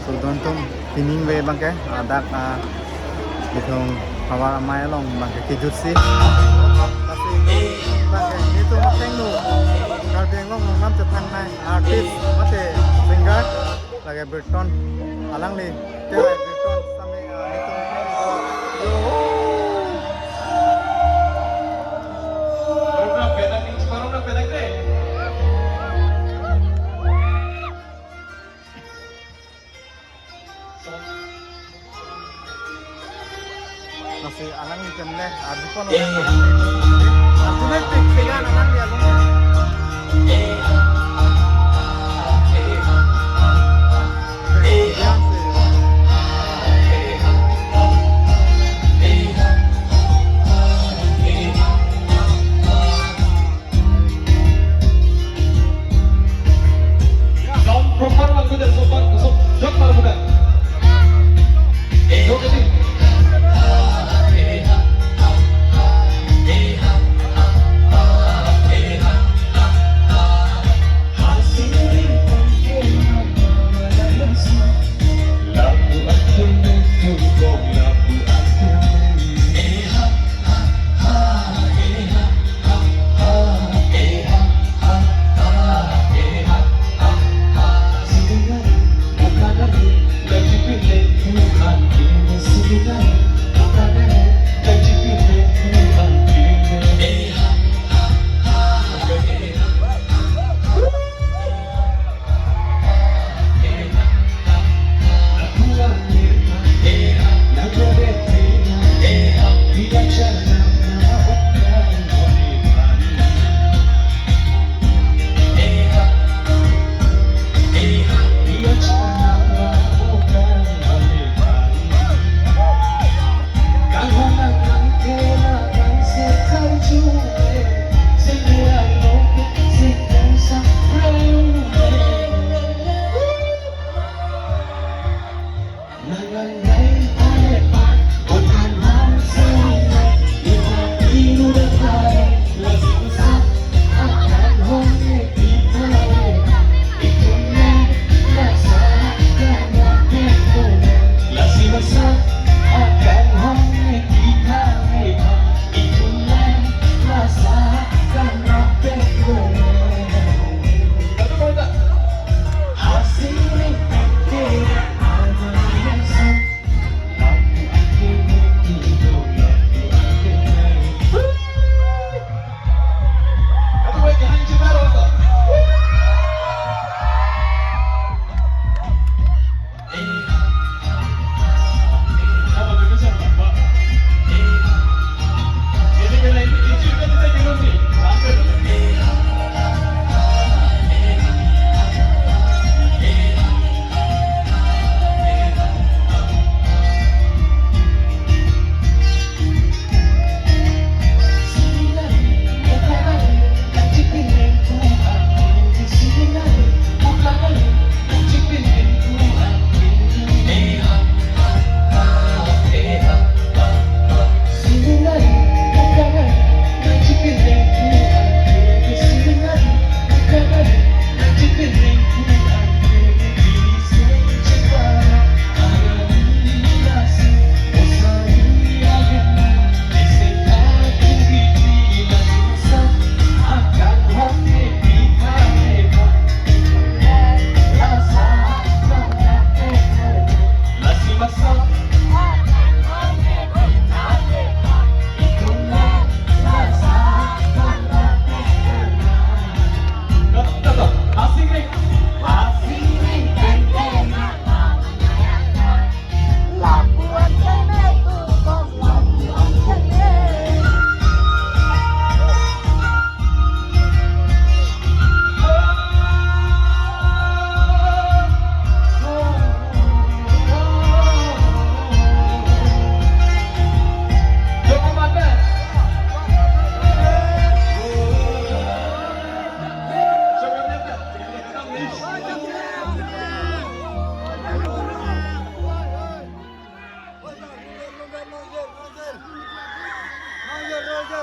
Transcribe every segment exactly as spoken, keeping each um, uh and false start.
Don atum pining ve abangke, ah, dak, ah, itum Havar Amei along abangke kejutsi. Lasi bangke itum athengno Karbi Anglong along nam chethangnei artist mate singer lake Birton, alangli, te Birton sami, ah, itum Lasi alangli pen le, ah, Dipon alangli. Ah, tunai pik pegan alangli along. Sound proper lagu dan sobat, sobat, jok lagu dan. Jok ini.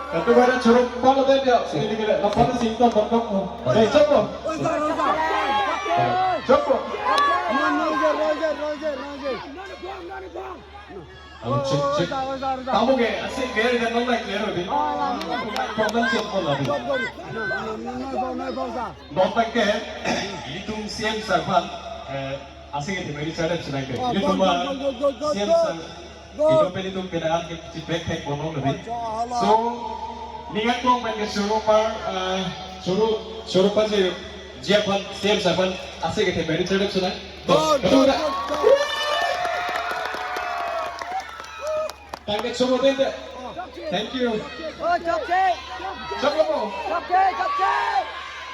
Katu pada chorok palo deh dia, sini dikit, lapan singkong bangkok. Eh, coba. Coba. Alo, check, check. Tamo ke, asik ke, kan nang naik clear, di. Problem check mo lagi. Nontak ke, ilitum C M sir aphan, eh, asik ke, meri channel chinai ke. Ilitum, ah, C M sir, ilitum pen ilitum pen an ke feedback thek bono lagi. So, ning aklong pen ke choro par, eh, choro, choro par je, ji aphan, C M sir aphan, asik ke, meri channel chinai. Betul, betul, betul, betul. Tangke choro tangke. Thank you. Oh, chokche. Chokche. Chokche, chokche.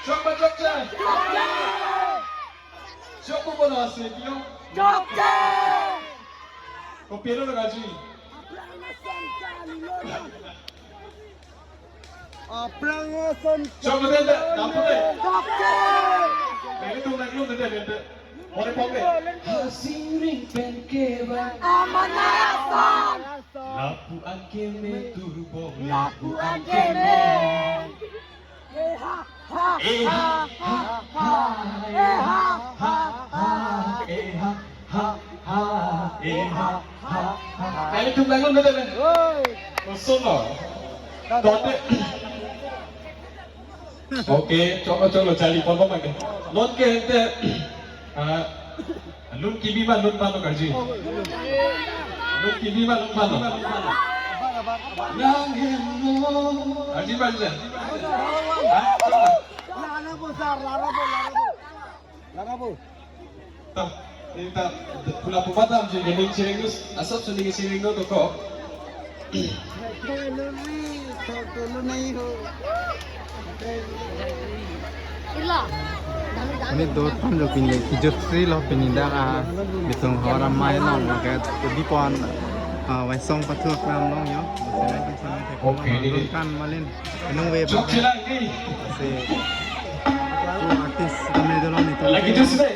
Chokche, chokche. Chokche. Chokche bono ase kio. Chokche. Kopi lo lagi. Aphrang ason. Chok dede, dam dede. Chokche. Nelitum nanglum dede, dede. Mori pok de. Hasing ring pen kevang. Amanai ason. Lapu an keme turbong. Lapu an keme. Eh ha ha. Eh ha ha ha. Eh ha ha ha. Eh ha ha. Eh ha ha ha. Nelitum nanglum dede, dede. Oi. Kosono. Tote. Okay, choklo, choklo, charli ponpo mangke. Non ke ente, ah, lun kebi ma lun pano karji. Lun kebi ma lun pano. Nang heno. Karji ma je. Ah, choklo. Larabo, sir, larabo, larabo. Larabo. Ta, ta, pula pupatam je, ning chireng nus, asap suning chireng no to ko. Ini dot pam jo pini, kijut sri lo pini dak, ah, bitung hawar amei long, lake, di pon, ah, waisong pathu aklam long yo. Okay, ini. Kan malin. Anong we ba? Chok chilang ni. Si. Ko artist kami dolo ni to. Lagi jus deh.